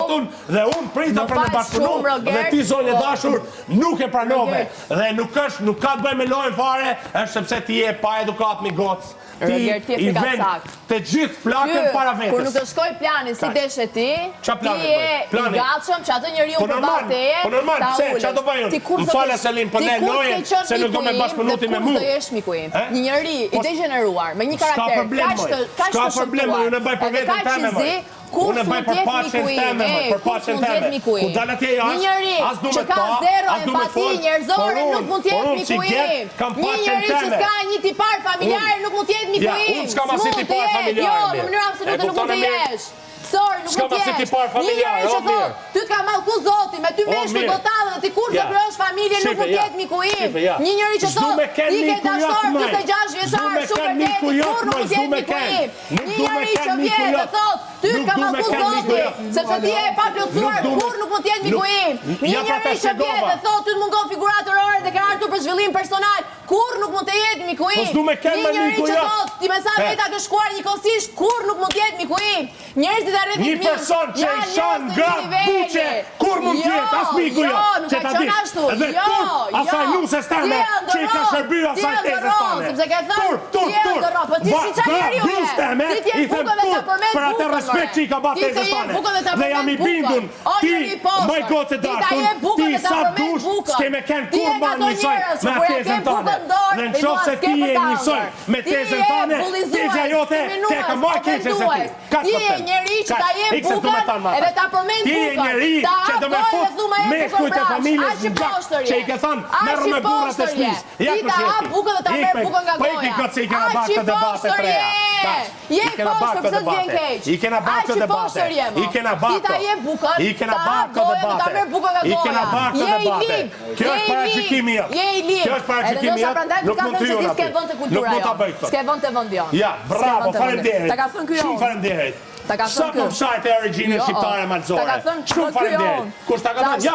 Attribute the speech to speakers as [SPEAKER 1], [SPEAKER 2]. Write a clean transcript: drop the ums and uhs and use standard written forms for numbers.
[SPEAKER 1] zotun dhe unë prita për me bashkëpunu dhe ti zonjë e
[SPEAKER 2] po.
[SPEAKER 1] dashur nuk e pranove dhe nuk është nuk ka të bëjë me lojën fare, është sepse ti je pa edukatë mi gocë. Ti i ven të gjithë flakën para vetes.
[SPEAKER 2] Kur nuk të shkoi plani si deshe ti, ti je i gatshëm që atë njeriu
[SPEAKER 1] po
[SPEAKER 2] përballë teje
[SPEAKER 1] Po normal,
[SPEAKER 2] ta
[SPEAKER 1] pse,
[SPEAKER 2] ulësh.
[SPEAKER 1] ça do bëj unë?
[SPEAKER 2] Ti kurrë
[SPEAKER 1] Më
[SPEAKER 2] s'do
[SPEAKER 1] fal
[SPEAKER 2] të
[SPEAKER 1] Selin, po
[SPEAKER 2] ti
[SPEAKER 1] ne
[SPEAKER 2] kurrë
[SPEAKER 1] lojën,
[SPEAKER 2] s'ke qenë
[SPEAKER 1] se nuk do
[SPEAKER 2] miku
[SPEAKER 1] me
[SPEAKER 2] im
[SPEAKER 1] bashkëpunu
[SPEAKER 2] dhe
[SPEAKER 1] ti me
[SPEAKER 2] kurrë
[SPEAKER 1] mu.
[SPEAKER 2] s'do jesh miku im.
[SPEAKER 1] E?
[SPEAKER 2] Një njeri i
[SPEAKER 1] Po,
[SPEAKER 2] degjeneruar, me një
[SPEAKER 1] s'ka
[SPEAKER 2] karakter
[SPEAKER 1] problem,
[SPEAKER 2] kaq
[SPEAKER 1] moj.
[SPEAKER 2] të kaq
[SPEAKER 1] S'ka
[SPEAKER 2] të
[SPEAKER 1] problem, moj,
[SPEAKER 2] shëmtuar,
[SPEAKER 1] unë e bëj për
[SPEAKER 2] edhe
[SPEAKER 1] veten
[SPEAKER 2] kaq i
[SPEAKER 1] teme, moj.
[SPEAKER 2] zi, kurrë
[SPEAKER 1] Unë e bëj
[SPEAKER 2] s'mund
[SPEAKER 1] për
[SPEAKER 2] të jetë
[SPEAKER 1] paqen
[SPEAKER 2] miku im.
[SPEAKER 1] teme, moj,
[SPEAKER 2] Ej,
[SPEAKER 1] për
[SPEAKER 2] kurrë
[SPEAKER 1] paqen
[SPEAKER 2] s'mund të jetë
[SPEAKER 1] teme.
[SPEAKER 2] miku
[SPEAKER 1] Kur
[SPEAKER 2] im.
[SPEAKER 1] dal atje
[SPEAKER 2] Një
[SPEAKER 1] jashtë,
[SPEAKER 2] njeri
[SPEAKER 1] as du
[SPEAKER 2] që
[SPEAKER 1] me
[SPEAKER 2] ka
[SPEAKER 1] pa,
[SPEAKER 2] zero
[SPEAKER 1] as du me
[SPEAKER 2] empati
[SPEAKER 1] fol,
[SPEAKER 2] njerëzore
[SPEAKER 1] por
[SPEAKER 2] nuk
[SPEAKER 1] unë,
[SPEAKER 2] mund të
[SPEAKER 1] por
[SPEAKER 2] jetë
[SPEAKER 1] unë si
[SPEAKER 2] miku
[SPEAKER 1] get,
[SPEAKER 2] im.
[SPEAKER 1] kam
[SPEAKER 2] Një
[SPEAKER 1] paqen
[SPEAKER 2] njeri që
[SPEAKER 1] teme.
[SPEAKER 2] s'ka një tipar familjar
[SPEAKER 1] Unë,
[SPEAKER 2] nuk mund të jetë miku
[SPEAKER 1] ja,
[SPEAKER 2] im.
[SPEAKER 1] unë s'kam asnjë
[SPEAKER 2] S'mund të
[SPEAKER 1] tipar
[SPEAKER 2] jetë,
[SPEAKER 1] familjar,
[SPEAKER 2] jo, në
[SPEAKER 1] mirë.
[SPEAKER 2] mënyrë
[SPEAKER 1] E
[SPEAKER 2] absolute nuk
[SPEAKER 1] kupton
[SPEAKER 2] mund
[SPEAKER 1] e
[SPEAKER 2] të
[SPEAKER 1] mirë?
[SPEAKER 2] jesh. Sorry, nuk
[SPEAKER 1] S'kam
[SPEAKER 2] mund të
[SPEAKER 1] asnjë
[SPEAKER 2] jesh.
[SPEAKER 1] tipar
[SPEAKER 2] Një
[SPEAKER 1] familjar,
[SPEAKER 2] njeri
[SPEAKER 1] o
[SPEAKER 2] që thotë,
[SPEAKER 1] mirë.
[SPEAKER 2] ty të ka mallku Zoti, me ty
[SPEAKER 1] O
[SPEAKER 2] meshkuj
[SPEAKER 1] mirë.
[SPEAKER 2] do tallën dhe ti kurrë s'do
[SPEAKER 1] Ja.
[SPEAKER 2] krijosh familje, nuk
[SPEAKER 1] Shife,
[SPEAKER 2] mund të
[SPEAKER 1] ja.
[SPEAKER 2] jetë miku im.
[SPEAKER 1] Shife, ja.
[SPEAKER 2] Një njeri që
[SPEAKER 1] S'du
[SPEAKER 2] thotë,
[SPEAKER 1] me ken
[SPEAKER 2] ti ke
[SPEAKER 1] miku jot,
[SPEAKER 2] dashor
[SPEAKER 1] moj.
[SPEAKER 2] 46
[SPEAKER 1] S'du
[SPEAKER 2] vjeçar,
[SPEAKER 1] me
[SPEAKER 2] super
[SPEAKER 1] ken miku
[SPEAKER 2] deti,
[SPEAKER 1] jot,
[SPEAKER 2] kurrë nuk
[SPEAKER 1] moj,
[SPEAKER 2] mund të
[SPEAKER 1] s'du
[SPEAKER 2] jetë
[SPEAKER 1] me
[SPEAKER 2] miku
[SPEAKER 1] ken.
[SPEAKER 2] im.
[SPEAKER 1] Nuk
[SPEAKER 2] Një
[SPEAKER 1] du me
[SPEAKER 2] njeri
[SPEAKER 1] ken
[SPEAKER 2] që
[SPEAKER 1] miku
[SPEAKER 2] vjen dhe
[SPEAKER 1] jot.
[SPEAKER 2] thotë, ty
[SPEAKER 1] Nuk
[SPEAKER 2] ka
[SPEAKER 1] du me
[SPEAKER 2] mallku
[SPEAKER 1] ken miku
[SPEAKER 2] Zoti,
[SPEAKER 1] jot.
[SPEAKER 2] sepse ti je e
[SPEAKER 1] Nuk
[SPEAKER 2] paplotësuar,
[SPEAKER 1] du me
[SPEAKER 2] kurrë nuk mund të jetë miku
[SPEAKER 1] nuk
[SPEAKER 2] im. Një
[SPEAKER 1] ja pra ta
[SPEAKER 2] njeri që vjen
[SPEAKER 1] shpjegova.
[SPEAKER 2] dhe thotë, ty të mungon figura atërore dhe ke ardhur për zhvillim personal, kurrë nuk mund të jetë miku
[SPEAKER 1] Po
[SPEAKER 2] im.
[SPEAKER 1] s'du me ken
[SPEAKER 2] Një
[SPEAKER 1] me
[SPEAKER 2] njeri
[SPEAKER 1] miku
[SPEAKER 2] që
[SPEAKER 1] jot.
[SPEAKER 2] thotë, ti me sa
[SPEAKER 1] He.
[SPEAKER 2] veta ke shkuar njëkohësisht, kurrë nuk mund të jetë miku im. Njerëzit e rrethit
[SPEAKER 1] Një
[SPEAKER 2] tim
[SPEAKER 1] person që i
[SPEAKER 2] janë
[SPEAKER 1] shan
[SPEAKER 2] njerëz të një
[SPEAKER 1] gratë
[SPEAKER 2] niveli.
[SPEAKER 1] buçe, kurrë mund të jetë as
[SPEAKER 2] Jo,
[SPEAKER 1] miku
[SPEAKER 2] jo,
[SPEAKER 1] jot,
[SPEAKER 2] nuk
[SPEAKER 1] që
[SPEAKER 2] ka
[SPEAKER 1] ta
[SPEAKER 2] qenë
[SPEAKER 1] dish.
[SPEAKER 2] ashtu.
[SPEAKER 1] Dhe
[SPEAKER 2] Jo,
[SPEAKER 1] turp asaj
[SPEAKER 2] jo.
[SPEAKER 1] nuses
[SPEAKER 2] Ti
[SPEAKER 1] teme
[SPEAKER 2] e
[SPEAKER 1] që i ka
[SPEAKER 2] ëndërron,
[SPEAKER 1] shërby
[SPEAKER 2] ti e
[SPEAKER 1] asaj tezes
[SPEAKER 2] ëndërron,
[SPEAKER 1] tane.
[SPEAKER 2] sepse ke thënë,
[SPEAKER 1] Turp, turp,
[SPEAKER 2] ti e
[SPEAKER 1] turp.
[SPEAKER 2] ëndërron, po ti
[SPEAKER 1] Va,
[SPEAKER 2] si çfarë
[SPEAKER 1] gra,
[SPEAKER 2] njeriu je?
[SPEAKER 1] grus teme,
[SPEAKER 2] Ti t'jep
[SPEAKER 1] i them
[SPEAKER 2] bukën dhe ta
[SPEAKER 1] turp
[SPEAKER 2] përmend
[SPEAKER 1] për atë
[SPEAKER 2] bukën,
[SPEAKER 1] respekt që i ka ba
[SPEAKER 2] Ti të
[SPEAKER 1] tezes
[SPEAKER 2] jep
[SPEAKER 1] tane.
[SPEAKER 2] bukën dhe ta
[SPEAKER 1] Dhe jam i
[SPEAKER 2] përmend bukën.
[SPEAKER 1] bindun,
[SPEAKER 2] O
[SPEAKER 1] ti,
[SPEAKER 2] njeri i poshtër,
[SPEAKER 1] moj gocë e
[SPEAKER 2] ti ta
[SPEAKER 1] dashtun,
[SPEAKER 2] jep bukën
[SPEAKER 1] ti
[SPEAKER 2] dhe ta
[SPEAKER 1] sa
[SPEAKER 2] përmend
[SPEAKER 1] dush,
[SPEAKER 2] bukën.
[SPEAKER 1] s'ke me ken
[SPEAKER 2] Ti je
[SPEAKER 1] kurrë
[SPEAKER 2] nga
[SPEAKER 1] ma
[SPEAKER 2] ato
[SPEAKER 1] njësoj
[SPEAKER 2] njerëz që
[SPEAKER 1] me
[SPEAKER 2] kur ja ke
[SPEAKER 1] tezën tane.
[SPEAKER 2] bukën në dorë,
[SPEAKER 1] Dhe në
[SPEAKER 2] i
[SPEAKER 1] qoftë
[SPEAKER 2] thua
[SPEAKER 1] se
[SPEAKER 2] s'ke
[SPEAKER 1] ti
[SPEAKER 2] për
[SPEAKER 1] je
[SPEAKER 2] ta
[SPEAKER 1] njësoj
[SPEAKER 2] hëngër.
[SPEAKER 1] me
[SPEAKER 2] Ti
[SPEAKER 1] tezën
[SPEAKER 2] je
[SPEAKER 1] tane,
[SPEAKER 2] bullizues,
[SPEAKER 1] tezja jote te ka
[SPEAKER 2] diskriminues,
[SPEAKER 1] ma keqe se ti.
[SPEAKER 2] ofendues.
[SPEAKER 1] Kaq
[SPEAKER 2] Ti
[SPEAKER 1] po
[SPEAKER 2] je
[SPEAKER 1] them.
[SPEAKER 2] njeri që
[SPEAKER 1] Kaq.
[SPEAKER 2] ta jep
[SPEAKER 1] Ik se s'du me
[SPEAKER 2] bukën
[SPEAKER 1] thanë ma
[SPEAKER 2] edhe
[SPEAKER 1] thanë.
[SPEAKER 2] ta përmend
[SPEAKER 1] Ti je
[SPEAKER 2] bukën.
[SPEAKER 1] njeri
[SPEAKER 2] Ta
[SPEAKER 1] që
[SPEAKER 2] hap
[SPEAKER 1] do me
[SPEAKER 2] gojën
[SPEAKER 1] fut
[SPEAKER 2] dhe thu ma jep bukën
[SPEAKER 1] meshkujt e
[SPEAKER 2] mbrapsht.
[SPEAKER 1] familjes
[SPEAKER 2] Aq i
[SPEAKER 1] në gjak,
[SPEAKER 2] poshtër
[SPEAKER 1] që
[SPEAKER 2] je.
[SPEAKER 1] i ke thënë
[SPEAKER 2] Aq
[SPEAKER 1] merru
[SPEAKER 2] i
[SPEAKER 1] me burrat e
[SPEAKER 2] poshtër je.
[SPEAKER 1] shtëpisë. Ja
[SPEAKER 2] Ti
[SPEAKER 1] kush
[SPEAKER 2] ta
[SPEAKER 1] je
[SPEAKER 2] hap
[SPEAKER 1] ti.
[SPEAKER 2] bukën dhe ta
[SPEAKER 1] Ik
[SPEAKER 2] merr
[SPEAKER 1] me-
[SPEAKER 2] bukën nga
[SPEAKER 1] Po ik
[SPEAKER 2] goja.
[SPEAKER 1] i kot se i kena
[SPEAKER 2] Aq
[SPEAKER 1] bërë
[SPEAKER 2] i
[SPEAKER 1] këto debate
[SPEAKER 2] poshtër
[SPEAKER 1] të reja.
[SPEAKER 2] je.
[SPEAKER 1] Tash,
[SPEAKER 2] Je
[SPEAKER 1] i
[SPEAKER 2] i
[SPEAKER 1] kena bërë
[SPEAKER 2] poshtër,
[SPEAKER 1] këto
[SPEAKER 2] pse të vjen
[SPEAKER 1] debate.
[SPEAKER 2] keq?
[SPEAKER 1] I kena bërë
[SPEAKER 2] Aq
[SPEAKER 1] këto
[SPEAKER 2] i
[SPEAKER 1] debate.
[SPEAKER 2] poshtër je mo.
[SPEAKER 1] I kena bërë
[SPEAKER 2] Ti ta
[SPEAKER 1] këto.
[SPEAKER 2] jep bukën,
[SPEAKER 1] I kena
[SPEAKER 2] ta
[SPEAKER 1] bërë
[SPEAKER 2] hap
[SPEAKER 1] këto
[SPEAKER 2] gojën dhe ta
[SPEAKER 1] debate.
[SPEAKER 2] merr bukën nga
[SPEAKER 1] I kena
[SPEAKER 2] goja.
[SPEAKER 1] bërë këto
[SPEAKER 2] Je i
[SPEAKER 1] debate.
[SPEAKER 2] lig.
[SPEAKER 1] Kjo
[SPEAKER 2] Je
[SPEAKER 1] është
[SPEAKER 2] i lig.
[SPEAKER 1] paragjykimi jot.
[SPEAKER 2] Je i lig.
[SPEAKER 1] Kjo është
[SPEAKER 2] Edhe
[SPEAKER 1] paragjykimi
[SPEAKER 2] ndoshta
[SPEAKER 1] jot.
[SPEAKER 2] prandaj
[SPEAKER 1] Nuk
[SPEAKER 2] të ka
[SPEAKER 1] mund
[SPEAKER 2] thënë
[SPEAKER 1] të
[SPEAKER 2] që
[SPEAKER 1] hyj
[SPEAKER 2] ti
[SPEAKER 1] unë
[SPEAKER 2] s'ke
[SPEAKER 1] aty.
[SPEAKER 2] vend te
[SPEAKER 1] Nuk
[SPEAKER 2] kultura
[SPEAKER 1] mund ta
[SPEAKER 2] jonë.
[SPEAKER 1] bëj këtë.
[SPEAKER 2] S'ke vend te vendi jonë.
[SPEAKER 1] Ja,
[SPEAKER 2] S'ke
[SPEAKER 1] bravo,
[SPEAKER 2] vend te vendi.
[SPEAKER 1] faleminderit.
[SPEAKER 2] Ta ka thënë ky
[SPEAKER 1] Shumë
[SPEAKER 2] jonë.
[SPEAKER 1] faleminderit.
[SPEAKER 2] Ta ka
[SPEAKER 1] Sa
[SPEAKER 2] thënë
[SPEAKER 1] po
[SPEAKER 2] ky.
[SPEAKER 1] mshajte origjinën
[SPEAKER 2] Jo,
[SPEAKER 1] shqiptare
[SPEAKER 2] ta
[SPEAKER 1] malzore.
[SPEAKER 2] ka thënë
[SPEAKER 1] Shumë
[SPEAKER 2] ky
[SPEAKER 1] faleminderit.
[SPEAKER 2] jonë.
[SPEAKER 1] Kush ta ka
[SPEAKER 2] Ta
[SPEAKER 1] thënë? Ja.